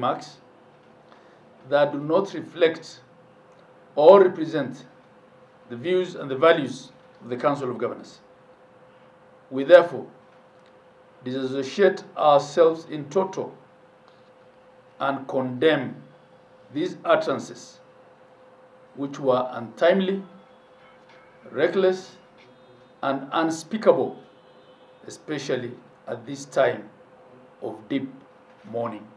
Remarks that do not reflect or represent the views and the values of the Council of Governors. We therefore disassociate ourselves in toto and condemn these utterances, which were untimely, reckless, and unspeakable, especially at this time of deep mourning.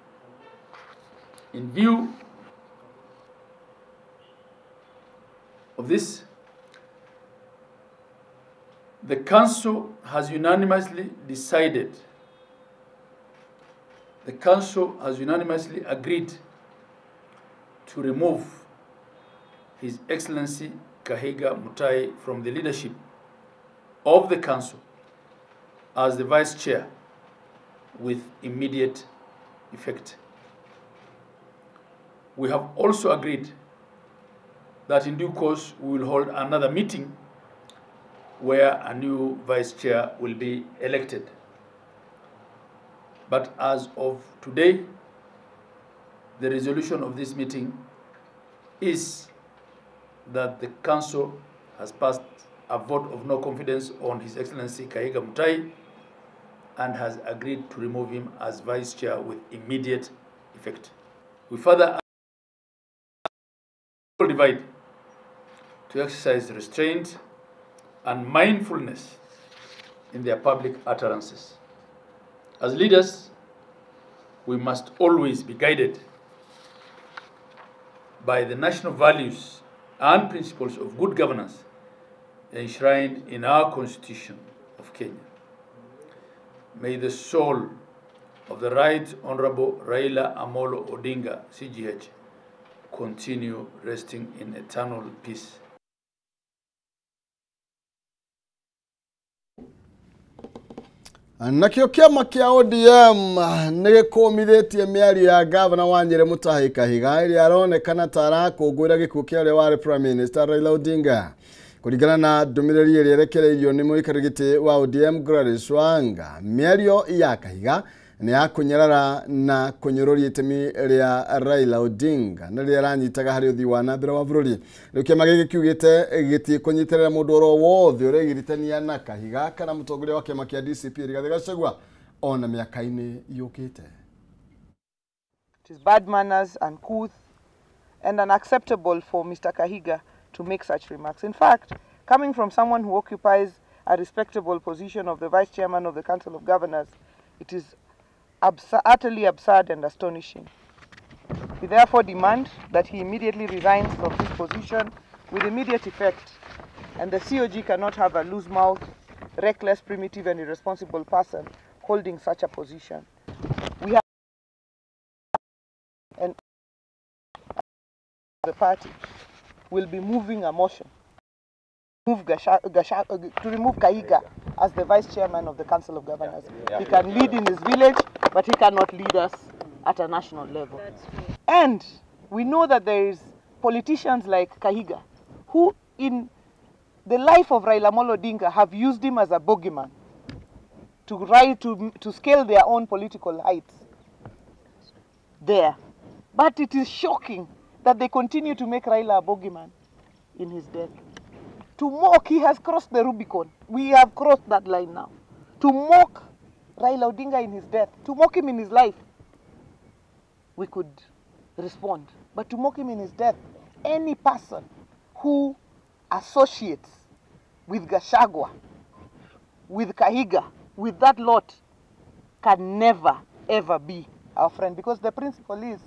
In view of this, the Council has unanimously decided, the Council has unanimously agreed to remove His Excellency Kahiga Mutahi from the leadership of the Council as the Vice Chair with immediate effect. We have also agreed that in due course we will hold another meeting where a new Vice Chair will be elected. But as of today, the resolution of this meeting is that the Council has passed a vote of no confidence on His Excellency Kahiga Mutahi and has agreed to remove him as Vice Chair with immediate effect. We further divide to exercise restraint and mindfulness in their public utterances. As leaders, we must always be guided by the national values and principles of good governance enshrined in our Constitution of Kenya. May the soul of the Right Honorable Raila Amolo Odinga, CGH, continue resting in eternal peace. Nakĩo kĩama kĩa ODM nĩ gĩkũmithĩtie mĩario ya gavana wa Nyĩrĩ Mutahi Kahiga ĩrĩa aronekana ta arakũngũĩra gĩkuũ kĩa ũrĩa warĩ Prime Minister Raila Odinga. Kũringana na ndũmĩrĩri ĩrĩa ĩrekereirio nĩ mũikarĩri gĩtĩ wa ODM Gladys Wanga, mĩario ya Kahiga nĩ ya kũnyarara na kũnyũrũria itemi rĩa Raila Odinga na rĩrĩa aranyitaga harĩ ũthii wa na mbere wa bũrũri. Rĩu kĩama gĩkĩ kiugĩte gĩtikũnyitĩrĩra mũndũ oro wothe ũregiritania na Kahiga kana mũtongoria wa kĩama kĩa DCP Rigathĩ Gachagua ona mĩaka-inĩ yũkĩte. It is bad manners, uncouth and unacceptable for Mr. Kahiga to make such remarks. In fact, coming from someone who occupies a respectable position of the Vice Chairman of the Council of Governors, it is utterly absurd and astonishing. We therefore demand that he immediately resigns from this position with immediate effect, and the COG cannot have a loose-mouthed, reckless, primitive and irresponsible person holding such a position. We have and the party will be moving a motion to remove Kahiga as the Vice Chairman of the Council of Governors. He can lead in his village, but he cannot lead us at a national level. And we know that there is politicians like Kahiga who in the life of Raila Amolo Odinga have used him as a bogeyman to rise, to scale their own political heights there. But it is shocking that they continue to make Raila a bogeyman in his death. To mock, he has crossed the Rubicon. We have crossed that line now. To mock Raila Odinga in his death, to mock him in his life, we could respond. But to mock him in his death, any person who associates with Gachagua, with Kahiga, with that lot, can never, ever be our friend. Because the principle is,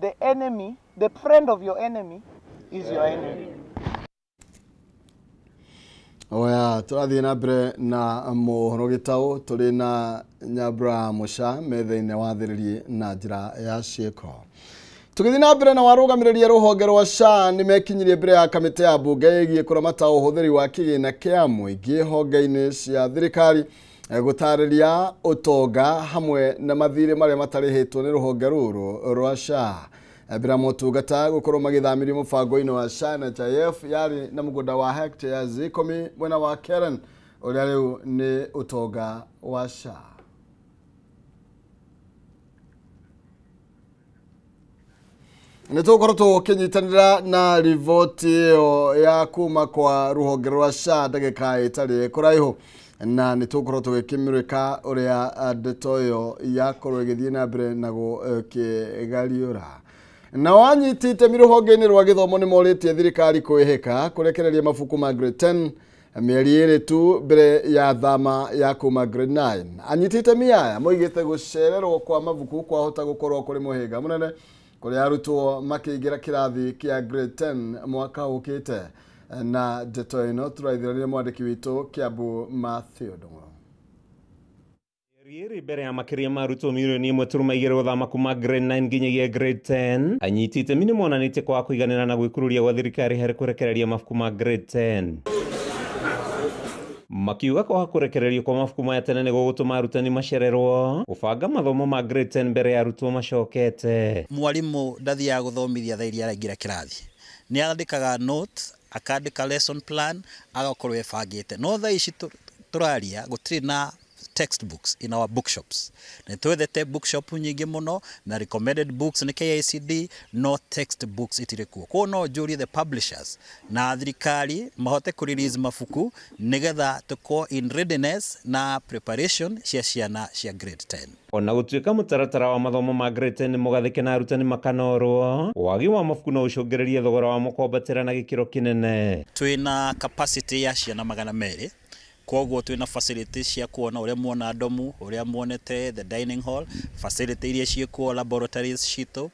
the enemy, the friend of your enemy is your enemy. Oya, tũrathiĩ na mbere na mohoro gĩtaũ tũrĩ na Nyambura Mũca metha-inĩ wathĩrĩrie na njĩra ya ciĩko. Tũgĩthiĩ na mbere na warũgamĩrĩria rũhonge rwa SHA nĩ mekinyirie mbere ya kamĩtĩ ya mbunge ĩgiĩ kũramata ũhũthĩri wa kĩgĩna kĩa mũingĩ honge-inĩ cia thirikari gũtarĩria ũtonga hamwe na mathirĩ marĩa matarĩhĩtwo nĩ rũhonge rũrũ rwa SHA. Bila motungata gukorwo magithamirio mubango-inĩ wa SHA na NHIF yari na mugunda wa hectares 10 mwena wa Karen uria riu ni utonga wa SHA. Nĩ tũgũkorwo tũkĩnyitanĩra na riboti ĩyo ya kuma kwa rũhonge rwa SHA ndagĩka ĩtarĩ kũraihu, na nĩ tũgũkorwo tũgĩkĩmũrĩka ũrĩa ndeto ĩyo yakorwo ĩgĩthiĩ na mbere na gũkĩgariũra. Nao anyiti itemi rũhonge-inĩ rwa gĩthomo nĩ morĩtie thirikari kwĩhĩka kũrekereria mabuku ma grade 10 mĩeri ĩrĩ tu mbere ya thama ya kuma grade 9. Anyiti itemi aya moigĩte gũcererwo kwa mabuku kwahota gũkorwo kũrĩ mũhĩnga mũnene kũrĩ arutwo makĩingĩra kĩrathi kĩa grade 10 mwaka ũkĩte. Na ndeto ĩno tũraithĩrĩria mwandĩki witũ Kiambu Matthew Ndung'u. Rĩrĩ mbere ya makĩria ma arutwo mirioni 1.2 gũthama kuma grade 9 nginyagia grade 10, anyiti itemi nĩ monanĩtie kwaga kũiganĩra na gwĩkururia gwa thirikari harĩ kũrekereria mabuku ma grade 10. Makiuga kwaga kũrekererio kwa mabuku maya tene nĩ gũgũtũma arutani macererwo gũbanga mathomo ma grade 10 mbere ya arutwo macokete. Mwarimũ ndathiaga gũthomithia thaa iria araingĩra kĩrathi, nĩ andĩkaga note, akandĩka lesson plan, agakorwo ebangĩte. No thaa ici tũraria gũtirĩ na textbooks in our bookshops. Nĩ twethete bookshop nyingĩ mũno na recommended books nĩ KICD, no textbooks itirĩ kuo. Koguo no njũrie the publishers na thirikari mahote kũ release mabuku nĩgetha tũkorwo in readiness na preparation cia ciana cia grade 10. Ona gũtuĩka mũtaratara wa mathomo ma grade 10 nĩ mũgathĩke na arutani makanorwo, wagi wa mabuku no ũcũngĩrĩrie thogora wamo kwambatĩra na gĩkĩro kĩnene. Twĩna capacity ya ciana 200, koguo twĩna facility cia kuona ũrĩa muona domu, ũrĩa muonete the dining hall, facility iria ciĩkuo laboratories citũ,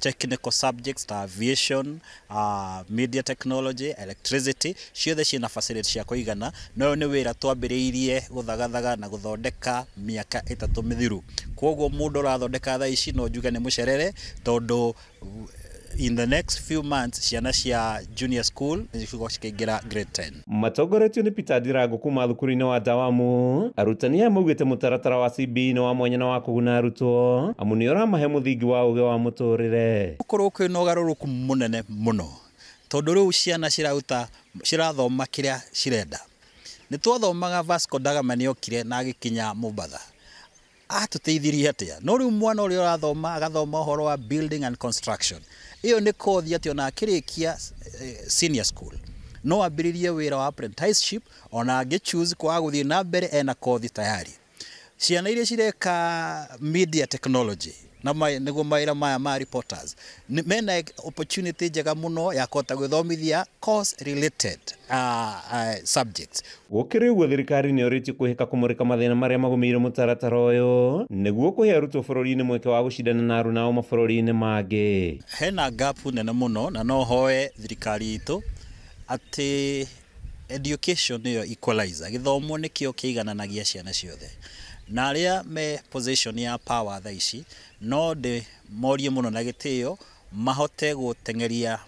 technical subjects ta aviation, media technology, electricity, ciothe ciĩna facility cia kũigana. No nĩ wĩra twambĩrĩirie gũthagathaga na gũthondeka mĩaka 3 mĩthiru. Koguo mũndũ ũrathondeka thaa ici no njuge nĩ mũcerere, tondũ in the next few months ciana cia junior school nĩcikorwo cikĩingĩra grade 10. Matongoretio nĩ Peter Ndirango kuma thukuru-inĩ wa Dawamu, arutani aya maugĩte mũtaratara wa CBE nĩ wa mwanya na wa kũguna arutwo amu nĩ ũramahe mũthingi wa ũgĩ wa mũtũrĩre. Gũkorwo kwĩna ũgarũrũku mũnene mũno, tondũ rĩu ciana cirathoma kĩrĩa cirenda. Nĩ twathomaga Vasco da Gama nĩokire na agĩkinya Mombatha, atũteithirie atĩa? No rĩu mwana ũrĩa ũrathoma agathoma ũhoro wa building and construction, ĩyo nĩ kothi atĩ ona akĩrĩkia senior school no ambĩrĩrie wĩra wa apprenticeship, ona angĩ choose kwaga gũthiĩ na mbere ena kothi tayari. Ciana iria cireka media technology na nĩguo mawĩra maya ma reporters mena opportunity njega mũno ya kũhota gwĩthomithia course related subjects. Gũkĩrĩ ũguo thirikari nĩ ĩũrĩtio kwĩhĩka kũmũrĩka mathĩna marĩa magũmĩire mũtaratara ũyũ nĩguo kũhe arutwo bũrũri-inĩ mweke wa gũcindana na arunao mabũrũri-inĩ mangĩ. Hena gap nene mũno, na no hoe thirikari itũ atĩ education nĩyo equalizer, gĩthomo nĩkĩo kĩigananagia ciana ciothe, na arĩa me position ya power thaa ici no ndĩ morie mũno na gĩtĩo mahote gũteng'eria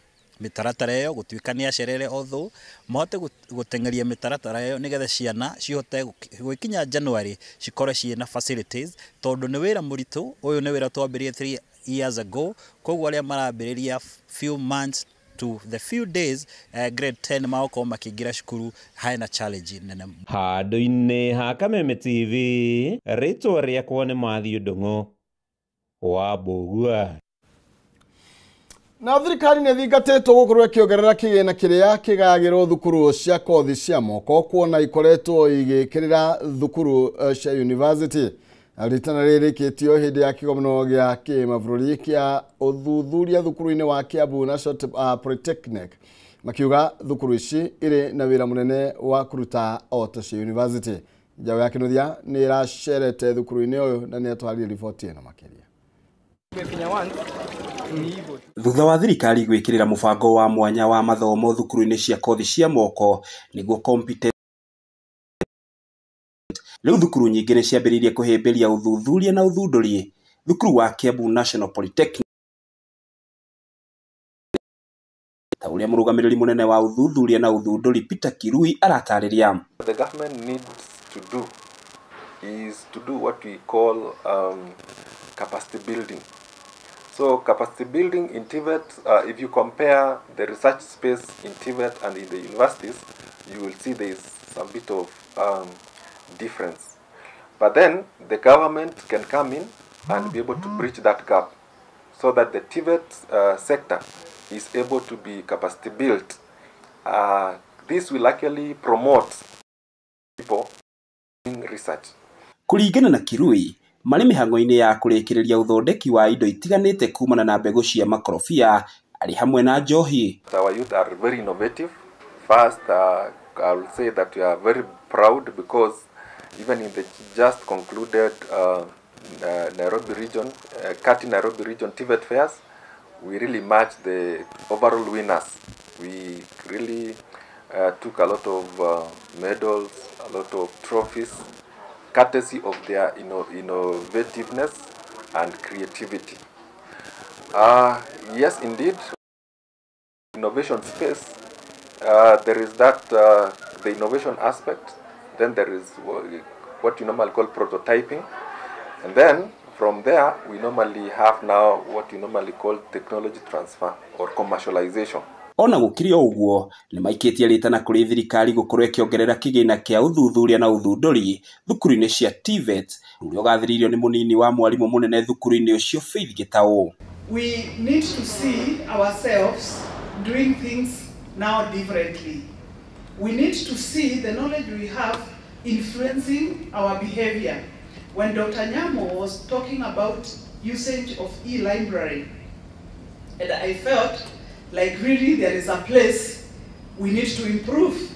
mĩtaratara ĩyo, gũtuĩka nĩ acerere although mahote gũteng'eria mĩtaratara ĩyo nĩgetha ciana cihote gũkinya January cikorwo ciĩna facilities, tondũ nĩ wĩra mũritũ ũyũ, nĩ wĩra twambĩrĩrie 3 years ago. Koguo arĩa marambĩrĩria few months to the few days grade 10 magũkorwo makĩingĩra cukuru hena challenge nene. Handũ-inĩ ha Kameme TV, rĩtwa rĩakwa nĩ Matthew Ndung'u wa Mbũgua. Na thirikari nĩ thingatĩtwo gũkorwo ĩkĩongerera kĩgĩna kĩrĩa kĩgayagĩrwo thukuru cia kothi cia moko, kuona ikoretwo igĩkĩrĩra thukuru cia university. Ritana rĩrĩkĩtio hĩndĩ ya kĩgomano gĩa kĩmabũrũri kĩa ũthuthuria thukuru-inĩ wa Kiambu National Polytechnic, makiuga thukuru ici irĩ na wĩra mũnene wa kũruta o ta cia university. Njaũ ya Kĩnuthia nĩ ĩracerete thukuru-inĩ ũyũ na nĩ atwarire riboti ĩno makĩria. Thutha wa thirikari gwĩkĩrĩra mũbango wa mwanya wa mathomo thukuru-inĩ cia kothi cia moko nĩguo competence, rĩu thukuru nyingĩ nĩ ciambĩrĩirie kũhĩmbĩria ũthuthuria na ũthundũri. Thukuru wa Kiambu National Polytechnic, ta ũrĩa mũrũgamĩrĩri mũnene wa ũthuthuria na ũthundũri Peter Kirui aratarĩria. The government needs to do is to do what we call capacity building. So capacity building in TVET, if you compare the research space in TVET and in the universities, you will see there is some bit of difference. But then the government can come in and be able to bridge that gap. so that the TVET sector is able to be capacity built. This will actually promote people in research. Kũringana na Kirui, marĩ mĩhang'o-inĩ ya kũrĩkĩrĩria ũthondeki wa indo itiganĩte kumana na mbegũ cia makorobia arĩ hamwe na njohi. Our youth are very innovative. First, I will say that we are very proud because even in the just concluded Nairobi region, Kati Nairobi region TVET fairs, we really matched the overall winners. We really took a lot of medals, a lot of trophies, courtesy of their innovativeness and creativity. Yes, indeed, innovation space, there is that, the innovation aspect, then there is what you normally call prototyping, and then from there we normally have now what you normally call technology transfer or commercialization. Ona gũkĩrĩ o ũguo nĩ maikĩtie rĩtana kũrĩ thirikari gũkorwo ĩkĩongerera kĩgĩna kĩa ũthuthuria na ũthundũri thukuru-inĩ cia TVET, ũrĩa ũgathĩrĩirio nĩ mũnini wa mwarimũ mũnene thukuru-inĩ ũcio Faith Gĩtaũ. We need to see ourselves doing things now differently. We need to see the knowledge we have influencing our behavior. When Dr. Nyamo was talking about usage of e-library, and I felt like really there is a place we need to improve.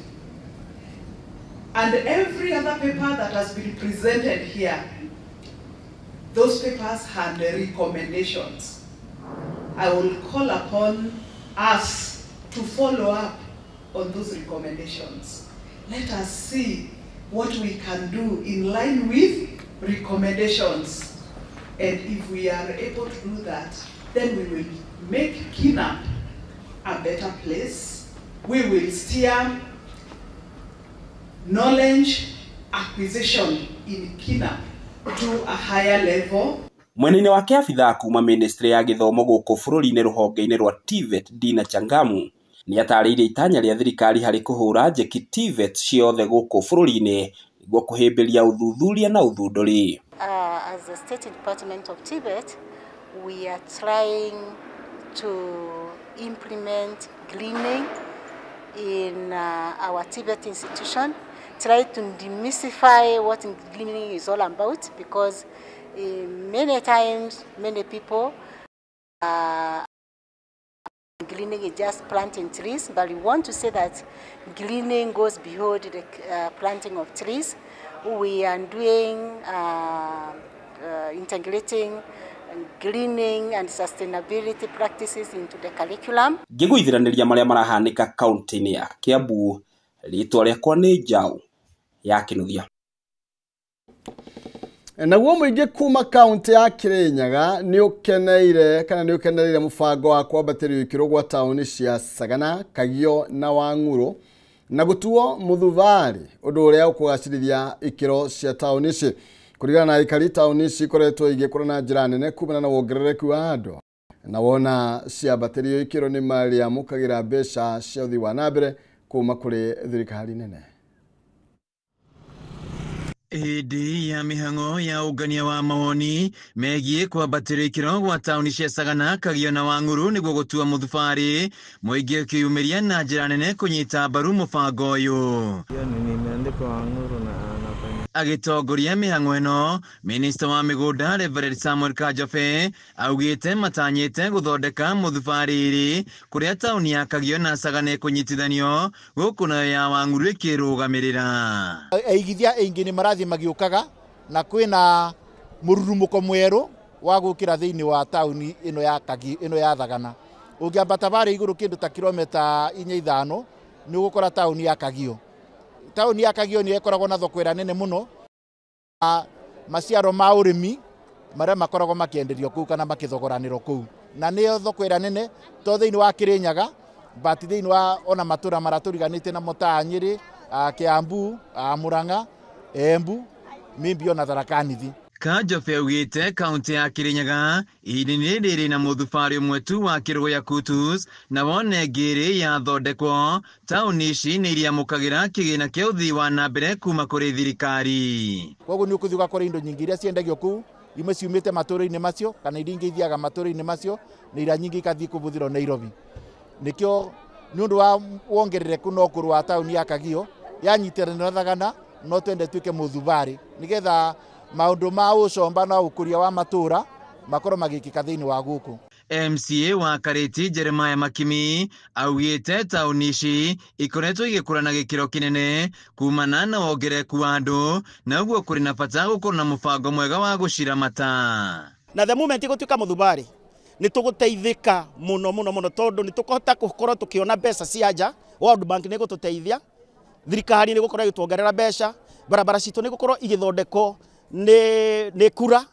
And every other paper that has been presented here, those papers had recommendations. I will call upon us to follow up on those recommendations. Let us see what we can do in line with recommendations. And if we are able to do that, then we will make KINAP a better place. We will steer knowledge acquisition in KINAP to a higher level. Mwenene wake abithaa kuma ministry ya gĩthomo gũkũ bũrũri-inĩ rũhonge-inĩ rwa TVET Dina Changamu nĩ atarĩirie itanya rĩa thirikari harĩ kũhũra njeki TVET ciothe gũkũ bũrũri-inĩ nĩguo kũhĩmbĩria ũthuthuria na ũthundũri. As the State Department of TVET, we are trying to implement greening in our TVET institution, try to demystify what greening is all about, because many times, many people, greening is just planting trees, but we want to say that greening goes beyond the planting of trees. We are doing, integrating greening and sustainability practices into the curriculum. Ngĩgũithiranĩria marĩa marahanĩka kaunti-inĩ ya Kiambu, rĩtwa rĩakwa nĩ Njaũ ya Kĩnuthia. Naguo mũingĩ kuma kaunti ya Kirinyaga nĩ ũkeneire kana nĩ ũkenereire mũbango wa kwambatĩrio ikĩro gwa taũni cia Sagana, Kagio na Wang'ũrũ na gũtuo mũthubarĩ, ũndũ ũrĩa ũkũgacĩrithia ikĩro cia taũni ici. Kũringana na aikari, taũni ici ikoretwo igĩkũra na njĩra nene kumana na wongerereku wa andũ, na wona ciambatĩrio ikĩro nĩ marĩamũkagĩra mbeca cia ũthii wa na mbere kuma kũrĩ thirikari nene. Hĩndĩ ya mĩhang'o ya ũngania wa mawoni megiĩ kwambatĩrio ikĩro gwa taũni cia Sagana, Kagio na Wang'ũrũ nĩguo gũtua mũthubarĩ, mũingĩ ũkĩyumĩria na njĩra nene kũnyita mbaru mũbango ũyũ. Agĩtongoria mĩhang'o ĩno, minista wa mĩgũnda Reverend Samuel Kajobe augĩte matanyĩte gũthondeka mũthubarĩ ĩrĩ kũrĩa taũni ya Kagio na Sagana ĩkũnyitithanio gũkũ nayo ya Wang'ũrũ ĩkĩrũgamĩrĩra. Aigithia aingĩ nĩ marathiĩ magĩũkaga na kwĩna mũrurumũko mwerũ wa gũkĩra thĩinĩ wa taũni ĩno ya Kagio, ĩno ya Thagana. Ũngĩambata barĩa igũrũ kĩndũ ta kilomita 4-5 nĩ ũgũkora taũni ya Kagio. Taũni ya Kagio nĩ ĩkoragwo na thoko ĩrĩa nene mũno, maciaro ma ũrĩmi marĩa makoragwo makĩenderio kũu kana makĩthogoranĩrwo kũu, na nĩyo thoko ĩrĩa nene to thĩinĩ wa Kirinyaga but thĩinĩ wa ona matũra marĩa tũriganĩtie namo ta Nyĩrĩ, Kiambu, Murang'a, Embu, maybe ona Tharaka Nithi. Kajobe augĩte kaunti ya Kirinyaga ihinda-inĩ rĩrĩ na mũthubarĩ ũmwe tu wa Kĩrũgũya Kutus, na wone ngĩrĩ yathondekwo taũni ici nĩ iriamũkagĩra kĩgĩna kĩa ũthii wa na mbere kuma kũrĩ thirikari. Koguo nĩ ũkũthiĩ ũgakora indo nyingĩ iria ciendagio kũu Imwe ciumĩte matũũra-inĩ macio kana iria ingĩ ithiaga matũũra-inĩ macio na iria nyingĩ ikathiĩ kũbũthĩrwo Nairobi. Nĩkĩo nĩ ũndũ wa wongerereku na ũkũrũ wa taũni ya Kagio yanyitanĩra Thagana no twende tuĩke mũthubarĩ nĩgetha maũndũ ma ũcomba na ũkũria wa matũũra makorwo magĩkĩka thĩinĩ wa gũkũ. MCA wa Kariti Jeremiah Makimi augĩte taũni ici ikoretwo igĩkũra na gĩkĩro kĩnene kumana na wongerereku wa andũ na ũguo kũrĩ na bata gũkorwo na mũbango mwega wa gũciramata. Na the moment ĩgũtuĩka mũthubarĩ nĩ tũgũteithĩka mũno mũno mũno tondũ nĩ tũkũhota gũkorwo tũkĩona mbeca cia nja. World Bank nĩ ĩgũtũteithia, thirikari nĩ ĩgũkorwo ĩgĩtuongerera mbeca, barabara citũ nĩ ĩgũkorwo igĩthondekwo nĩ kura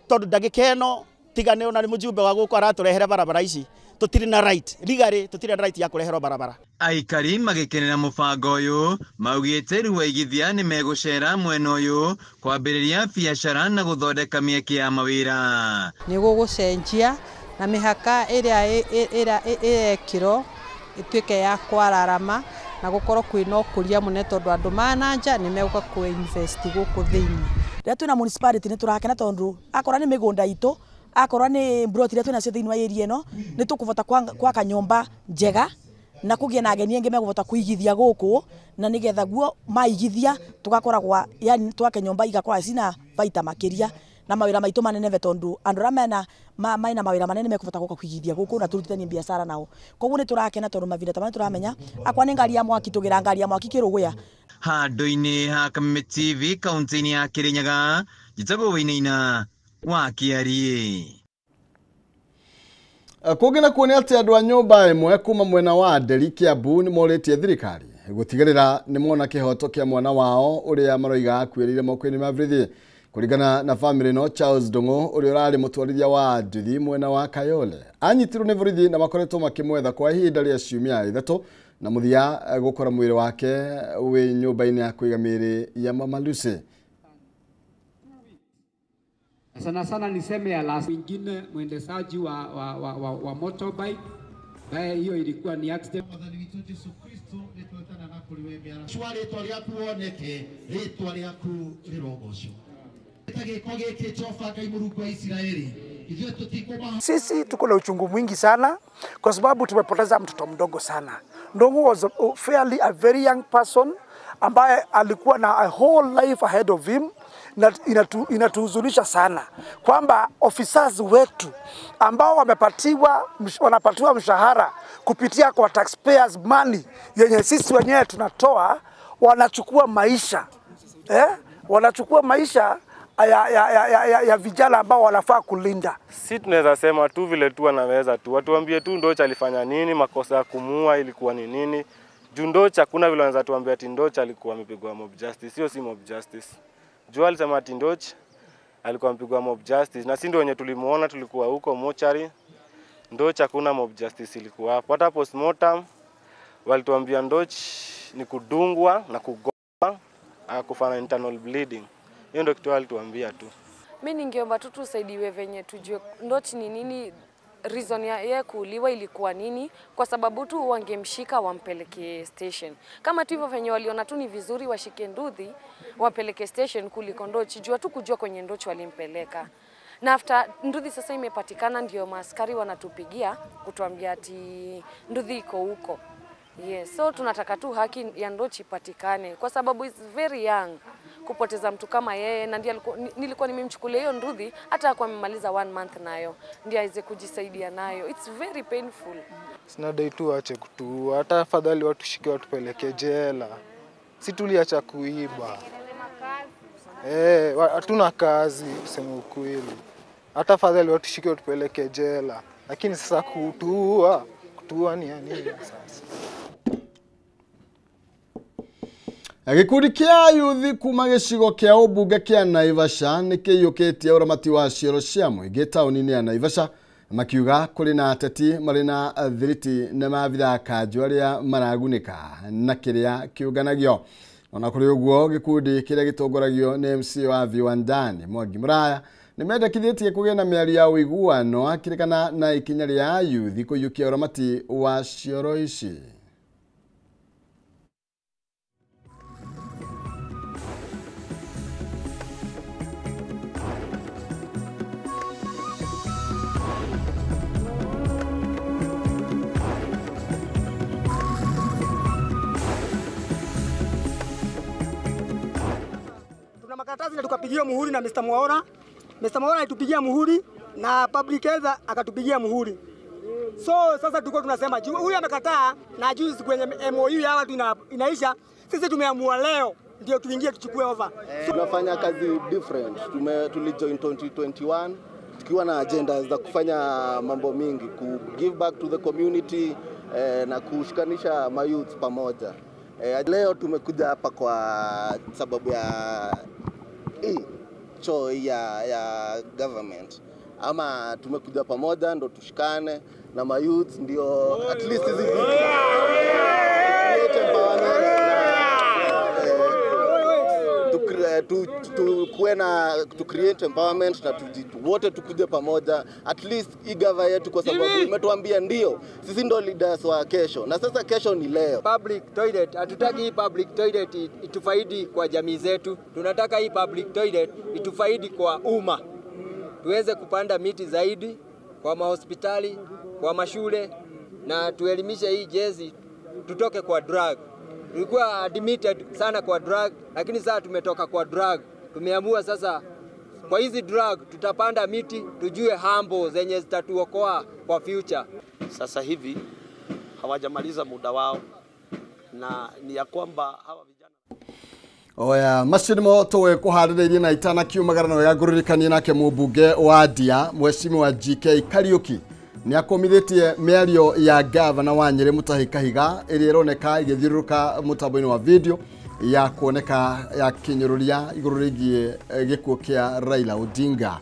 tondũ ndagĩka ĩno tiga nĩ ona nĩ mũjumbe wa gũkũ aratũrehere barabara ici tũtirĩ na right legally, tũtirĩ na right ya kũreherwo barabara. Aikari magĩkenera mũbango ũyũ maugĩte rĩu aigithia nĩ megũcera mwena ũyũ kwambĩrĩria biacara na gũthondeka mĩeke ya mawĩra. Nĩ gũgũcenjia na mĩhaka ĩrĩa ĩrekĩrwo ĩtuĩke ya kwararama na gũkorwo kwĩna ũkũria mũnene tondũ andũ ma na nja nĩ megũka kũ-invest gũkũ thĩinĩ. Rĩrĩa twĩna municipality nĩ tũrakena tondũ akorwo nĩ mĩgũnda itũ, akorwo nĩ mburoti iria twĩnacio thĩinĩ wa area ĩno, nĩ tũkũbota gwaka nyũmba njega na kũgĩe na ageni aingĩ megũbota kũigithia gũkũ, na nĩgetha guo maigithia tũgakoragwa, yani twake nyũmba igakorwo cina baita makĩria na mawĩra maitũ maneneve tondũ andũ arĩa mena mawĩra manene mekũbota gũka kũigithia gũkũ na tũrutithanie biacara nao. Koguo nĩ tũrakena tondũ mavinda ta maya tũramenya akwa nĩ ngari ya mwaki tũgĩra ngari ya mwaki Kĩrũgũya. Handũ-inĩ ha Kameme TV kaunti-inĩ ya Kĩrĩnyaga, njĩtagwo Wainaina wa Kĩariĩ. Kũngĩ nakuo nĩ atĩ andũ a nyũmba ĩmwe kuma mwena wa Nderi Kiambu nĩ morĩtie thirikari gũtigĩrĩra nĩ mona kĩhoto kĩa mwana wao ũrĩa maroiga akuĩrĩire moko-inĩ ma borithi. Kũringana na famĩlĩ ĩno, Charles Ndung'u ũrĩa ũrarĩ mũtwarithia wa nduthi mwena wa Kayole anyitirwo nĩ borithi na makoretwo makĩmwetha kwa ihinda rĩa ciumia 3 na mũthia gũkora mwĩrĩ wake wĩ nyũmba-inĩ ya kũiga mĩĩrĩ ya Mama Lucy. Sana sana niseme ya last mwingine mwendeshaji wa motorbike bae hiyo ilikuwa ni accident. Mwathani witũ Jesu Kristo nĩtwetana na kũrĩ we mĩara cwa rĩtwa rĩaku woneke rĩtwa rĩaku rĩrogocwo. Sisi tuko na uchungu mwingi sana kwa sababu tumepoteza mtoto mdogo sana. Ndung'u was fairly a very young person ambaye alikuwa na a whole life ahead of him, na inatuhuzunisha sana kwamba officers wetu ambao wanapatiwa mshahara kupitia kwa taxpayers money yenye sisi wenyewe tunatoa, wanachukua maisha wanachukua maisha ya vijana ambao wanafaa kulinda. Si tunaweza sema tu vile tu wanaweza tu watuambie tu Ndocha alifanya nini, makosa ya kumuua ilikuwa ni nini. Juu Ndocha kuna vile wanaweza tuambia ati Ndocha alikuwa amepigwa mob justice. Sio, si mob justice. Juu alisema ati Ndocha alikuwa amepigwa mob justice na si ndio wenye tulimuona, tulikuwa huko mochari. Ndocha kuna mob justice ilikuwa hapo. Hata postmortem walituambia Ndocha ni kudungwa na kugongwa akufanya internal bleeding. Hiyo ndio kitu alituambia tu. Mimi ningeomba tu tusaidiwe venye tujue Ndochi ni nini, reason ya yeye kuuliwa ilikuwa nini, kwa sababu tu wangemshika wampeleke station. Kama tu hivyo venye waliona tu ni vizuri washike Nduthi wapeleke station kuliko Ndochi, jua tu kujua kwenye Ndochi walimpeleka. Na after Nduthi sasa imepatikana ndio maaskari wanatupigia kutuambia ati Nduthi iko huko. Yes, so tunataka tu haki ya Ndochi ipatikane kwa sababu is very young kupoteza mtu kama yeye, na ndiye nilikuwa nimemchukulia hiyo Nduthi hata kwa amemaliza 1 month nayo ndiye aweze kujisaidia nayo. It's very painful. Sina dai tu aache kutuua, hata afadhali watu shike watupeleke jela. Si tuliacha kuiba. Hatuna kazi kusema ukweli. Hata afadhali watu shike watupeleke jela. Lakini sasa kutuua ni nini sasa? Gikundi kia yuthi kuma gĩcigo kĩa ũmbunge kĩa Naivasha nĩ kĩiyũkĩtie ũramati wa cioro cia mũingĩ taũni-inĩ ya Naivasha, makiuga kũrĩ na ateti marĩ na thiriti na maabithaa kanjũ arĩa maragunĩka na kĩrĩa kĩũnganagio. Ona kũrĩ ũguo, gĩkundi kĩrĩa gĩtongoragio nĩ MC wa Viwandani Mwangi Muraya nĩ mendekithĩtie kũgĩa na mĩario ya ũiguano akĩrekana na ikinya rĩa yuthi kũiyũkia ũramati wa cioro ici. Makaratasi na tukapigia muhuri na Mr. Mwaura. Mr. Mwaura alitupigia muhuri na Public Health akatupigia muhuri. So sasa tulikuwa tunasema huyu amekataa na juzi kwenye MOU ya watu inaisha, sisi tumeamua leo ndio tuingie tuchukue over. Tunafanya kazi different. Tulijoin 2021 tukiwa na agenda za kufanya mambo mingi, ku give back to the community na kushikanisha mayouth pamoja. Leo tumekuja hapa kwa sababu ya choo ya government. Ama tumekuja pamoja ndo tushikane na mayouth ndio at least hizi create empowerment, to create empowerment na wote tukuje pamoja at least hii gava yetu, kwa sababu imetuambia ndio sisi ndo leaders wa kesho na sasa kesho ni leo. Public toilet, hatutaki hii public toilet itufaidi kwa jamii zetu, tunataka hii public toilet itufaidi kwa umma. Tuweze kupanda miti zaidi kwa mahospitali, kwa mashule, na tuelimishe hii jezi tutoke kwa drug. Tulikuwa admitted sana kwa drug, lakini sasa tumetoka kwa drug. Tumeamua sasa kwa hizi drug tutapanda miti, tujue hambo zenye zitatuokoa kwa future. Sasa hivi hawajamaliza muda wao na ni ya kwamba hawa vijana oya macio nĩmo tũĩ kũharĩrĩirie na itanakiumagara na wega ngũririkanie nake mũmbunge wa Ndia Mheshimiwa GK Kariuki nĩ akomithĩtie mĩario ya gavana wa Nyĩrĩ Mutahi Kahiga ĩrĩa ĩroneka ĩgĩthiũrũrũka mũtambo-inĩ wa video ya kuoneka ya kĩnyũrũria igũrũ rĩgiĩ gĩkuũ kĩa Raila Odinga.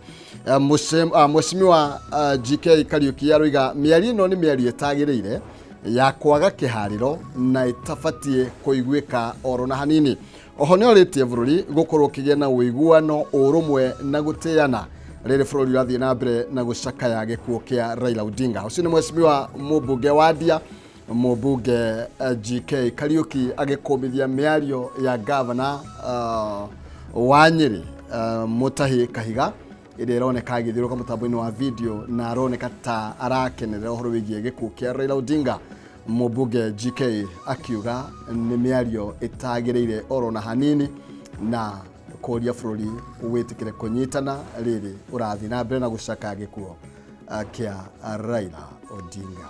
Mheshimiwa GK Kariuki aroiga mĩario ĩno nĩ mĩario ĩtagĩrĩire ya kwaga kĩharĩro na ĩtabatiĩ kũiguĩka oro na hanini. Oho nĩ orĩtie bũrũri gũkorwo ũkĩgĩa na ũiguano, ũrũmwe na gũtĩana rĩrĩ bũrũri ũrathiĩ na mbere na gũcakaya gĩkuũ kĩa Raila Odinga. Ũcio nĩ Mheshimiwa mũmbunge wa Ndia, mũmbunge GK Kariuki agĩkũmithia mĩario ya gavana wa Nyĩrĩ Mutahi Kahiga ĩrĩa ĩroneka agĩthiũrũrũka mũtambo-inĩ wa video na aroneka ta arakenerera ũhoro wĩgiĩ gĩkuũ kĩa Raila Odinga. Mũmbunge GK akiuga nĩ mĩario ĩtagĩrĩire oro na hanini na kũria bũrũri wĩtĩkĩre kũnyitana rĩrĩ ũrathiĩ na mbere na gũcaka gĩkuũ kĩa Raila Odinga.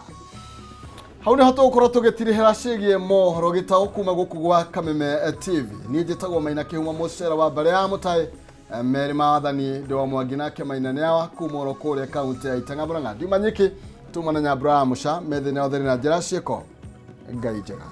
Hau nĩho tũgũkorwo tũgĩtirihĩra ciĩgiĩ mohoro gĩtaũ kuma gũkũ gwa Kameme TV. Niĩ njĩtagwo Maina Kĩhuma mũcera wa mbere ya mũtaĩ merĩ ma wathani ndĩ wa Mwangi nake Maina nĩawa kuma oro kũrĩa kaunti ya Itang'a Murang'a. Ndiuma nyiki tuma na Nyambura wa Mũca methĩ na ũtheri na njĩra ciĩko. Ngai njega.